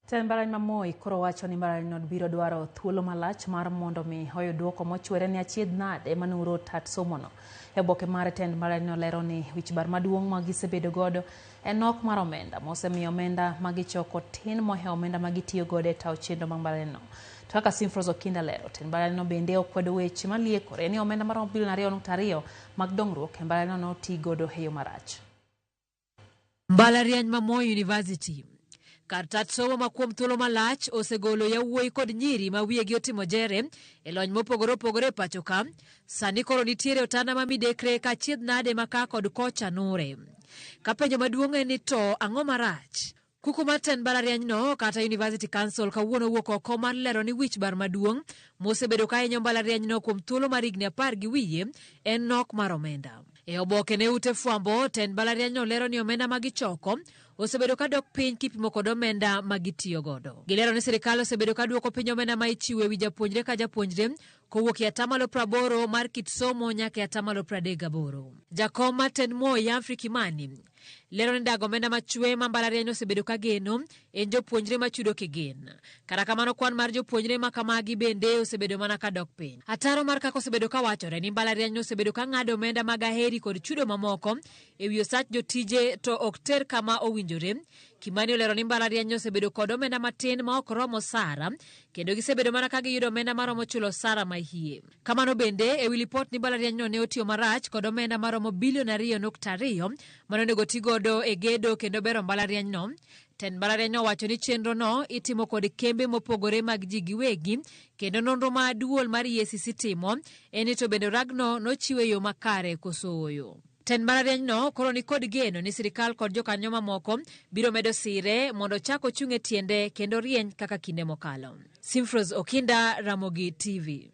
Tend mbalariany ma Moi koro wacho ni mbalarianyno biro dwaro thuolo malach mar mondo mi oyud duoko mochwere ni achiedh nade manuro tat somono. E oboke mar tend mbalarianyno lero ni wich bar maduong' ma gisebedo godo en nok mar omenda mosemiyo omenda ma gichoko tin mohewo omenda ma gitiyo godo e tawo chenro mag mbalarianyno. To kaka Simfros Okinda lero, tend mbalarianyno bende okwedo weche maliekore ni omenda maromo bilion 2.2 mag dongruok e mbalarianyno noti godo e yo marach. Mbalariany ma Moi University. Kar tat somo ma kuom thuolo malach osegolo yawuoyi kod nyiri ma wiyegi otimo jere e lony mopogore opogore e pacho ka, sani koro nitiere otanda ma midekre ka achiedh nade ma ka kod kocha nure. Ka penjo maduong' en ni to ang'o marach? Kuku mar tend mbalarianyno kata University Council kawuono owuok oko mar lero ni wich bar maduong' mosebedo ka hinyo mbalarianyno kuom thuolo mar higni apar gi wiye en nok mar omenda. E oboke ne ute fwambo, tend mbalarianyno lero ni omenda ma gichoko osebedo ka dok piny kipimo kod omenda ma gitiyo godo. Gilero ni sirikal osebedo ka duoko piny omenda ma ichiwo e wi japuonjre ka japuonjre kowuok e atamalo praboro mar kit somo nyaka e atamalo 38. Jakom mar tend Moi Humphrey Kimani lero ni dago omenda machwe ma mbalariany osebedo ka geno en jopuonjre machudo kigin. Kata kamano kwan mar jopuonjre ma kamagi bende osebedo mana ka dok piny. Ataro mar kaka osebedo ka wachore ni mbalariany osebedo ka ng'ado omenda mag aheri kod chudo mamoko e wi osach jotije to ok ter kama owinjore. Kimani olero ni mbalariany osebedo kod omenda matin ma ok rom osara kendo gisebedo mana ka giyudo omenda maromo chulo osara ma hie. Kamano bende, e wi lipot ni mbalarianyno ne otiyo marach kod omenda maromo bilion 2.2 mane onego ti godo e gedo kendo bero mbalarianyno. Tend mbalarianyno owacho ni chenrono itimo kod kembe mopogore mag ji giwegi kendo nonro ma duol mar EACC timo en ni to bende oragno nochiw e yo makare koso ooyo. Tend mbalarianyno koro ni kod geno ni sirikal kod jokanyo mamoko biro medo sire mondo ochak ochung' e tiende kendo rieny kaka kinde mokalo. Simfros Okinda, Ramogi TV.